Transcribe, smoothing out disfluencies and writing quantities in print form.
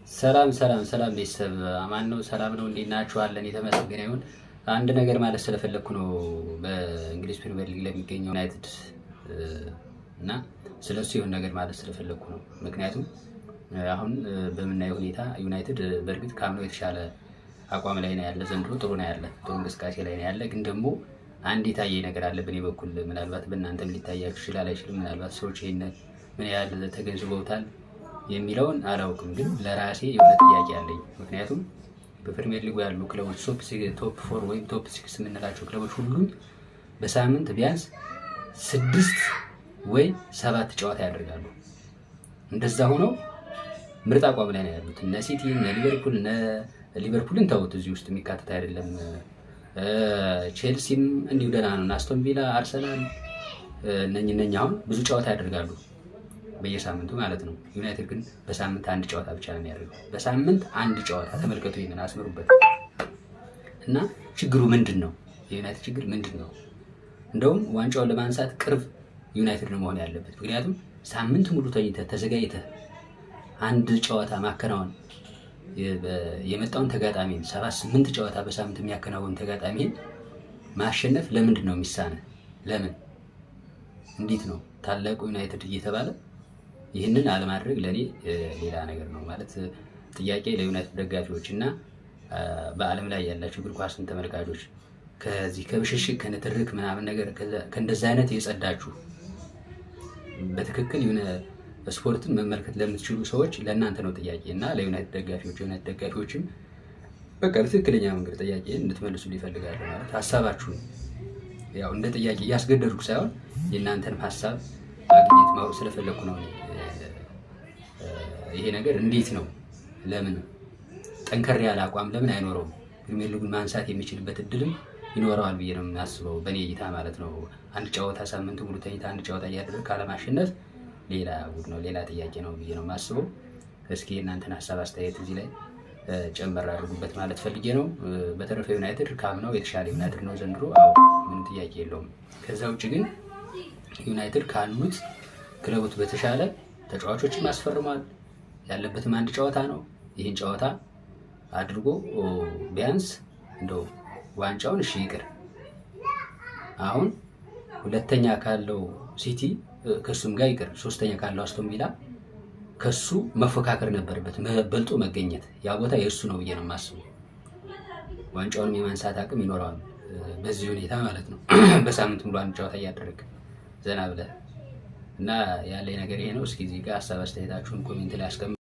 ሰላም ሰላም ሰላም ቤተሰብ፣ አማን ነው፣ ሰላም ነው፣ እንዴት ናችሁ? አለን፣ የተመሰገነ ይሁን። አንድ ነገር ማለት ስለፈለግኩ ነው። በእንግሊዝ ፕሪሚየር ሊግ ለሚገኘው ዩናይትድ እና ስለሱ የሆነ ነገር ማለት ስለፈለግኩ ነው። ምክንያቱም አሁን በምናየው ሁኔታ ዩናይትድ በእርግጥ ካምናው የተሻለ አቋም ላይ ነው ያለ፣ ዘንድሮ ጥሩ ነው ያለ፣ ጥሩ እንቅስቃሴ ላይ ነው ያለ። ግን ደግሞ አንድ የታየ ነገር አለ በእኔ በኩል፣ ምናልባት በእናንተም ሊታያችሁ ይችላል አይችልም። ምናልባት ሰዎች ይሄን ምን ያህል ተገንዝበውታል የሚለውን አላውቅም፣ ግን ለራሴ የሆነ ጥያቄ አለኝ። ምክንያቱም በፕሪሚየር ሊጉ ያሉ ክለቦች top four ወይም top six የምንላቸው ክለቦች ሁሉም በሳምንት ቢያንስ ስድስት ወይ ሰባት ጨዋታ ያደርጋሉ። እንደዛ ሆነው ምርጥ አቋም ላይ ነው ያሉት። እነ ሲቲ፣ እነ ሊቨርፑል፣ እነ ሊቨርፑልን ተውት፣ እዚህ ውስጥ የሚካተት አይደለም። ቼልሲም እንዲሁ ደህና ነው። አስቶን ቪላ፣ አርሰናል እነኝ እነኝ አሁን ብዙ ጨዋታ ያደርጋሉ በየሳምንቱ ማለት ነው። ዩናይትድ ግን በሳምንት አንድ ጨዋታ ብቻ ነው የሚያደርገው። በሳምንት አንድ ጨዋታ፣ ተመልከቱ፣ ይህንን አስምሩበት። እና ችግሩ ምንድን ነው? የዩናይትድ ችግር ምንድን ነው? እንደውም ዋንጫውን ለማንሳት ቅርብ ዩናይትድ ነው መሆን ያለበት። ምክንያቱም ሳምንት ሙሉ ተኝተህ ተዘጋጅተህ አንድ ጨዋታ ማከናወን፣ የመጣውን ተጋጣሚን፣ ሰባት ስምንት ጨዋታ በሳምንት የሚያከናውን ተጋጣሚን ማሸነፍ ለምንድን ነው የሚሳንህ? ለምን፣ እንዴት ነው ታላቁ ዩናይትድ እየተባለ ይህንን አለማድረግ ለእኔ ሌላ ነገር ነው ማለት። ጥያቄ ለዩናይትድ ደጋፊዎች እና በዓለም ላይ ያላቸው እግር ኳስን ተመልካቾች፣ ከዚህ ከብሽሽቅ፣ ከንትርክ ምናምን ነገር፣ ከእንደዚህ አይነት የጸዳችሁ፣ በትክክል የሆነ ስፖርትን መመልከት ለምትችሉ ሰዎች ለእናንተ ነው ጥያቄ። እና ለዩናይትድ ደጋፊዎች፣ የዩናይትድ ደጋፊዎችም በቃ በትክክለኛ መንገድ ጥያቄ እንድትመልሱ ይፈልጋሉ። ማለት ሀሳባችሁን ያው እንደ ጥያቄ እያስገደድኩ ሳይሆን የእናንተንም ሀሳብ ማግኘት ማወቅ ስለፈለግኩ ነው። ይሄ ነገር እንዴት ነው? ለምን ጠንከር ያለ አቋም ለምን አይኖረውም? ፕሪሚየር ሊጉን ማንሳት የሚችልበት እድልም ይኖረዋል ብዬ ነው የማስበው፣ በእኔ እይታ ማለት ነው። አንድ ጨዋታ ሳምንቱ ሙሉ ተኝተህ አንድ ጨዋታ እያደረግህ ካለማሸነፍ ሌላ ጉድ ነው፣ ሌላ ጥያቄ ነው ብዬ ነው የማስበው። እስኪ የእናንተን ሀሳብ አስተያየት እዚህ ላይ ጨመር አድርጉበት ማለት ፈልጌ ነው። በተረፈ ዩናይትድ ካምናው የተሻለ ዩናይትድ ነው ዘንድሮ። አዎ፣ ምንም ጥያቄ የለውም። ከዛ ውጭ ግን ዩናይትድ ካሉት ክለቦች በተሻለ ተጫዋቾችን አስፈርሟል። ያለበትም አንድ ጨዋታ ነው። ይህን ጨዋታ አድርጎ ቢያንስ እንደው ዋንጫውን እሺ ይቅር፣ አሁን ሁለተኛ ካለው ሲቲ ከሱም ጋር ይቅር፣ ሶስተኛ ካለው አስቶን ቪላ ከሱ መፎካከር ነበረበት፣ በልጦ መገኘት። ያ ቦታ የእሱ ነው ብዬ ነው የማስበው። ዋንጫውንም የማንሳት አቅም ይኖረዋል በዚህ ሁኔታ ማለት ነው። በሳምንት ሙሉ አንድ ጨዋታ እያደረግ ዘና ብለህ። እና ያለኝ ነገር ይሄ ነው። እስኪ እዚህ ጋር ሀሳብ አስተያየታችሁን comment ላይ አስቀምጡ።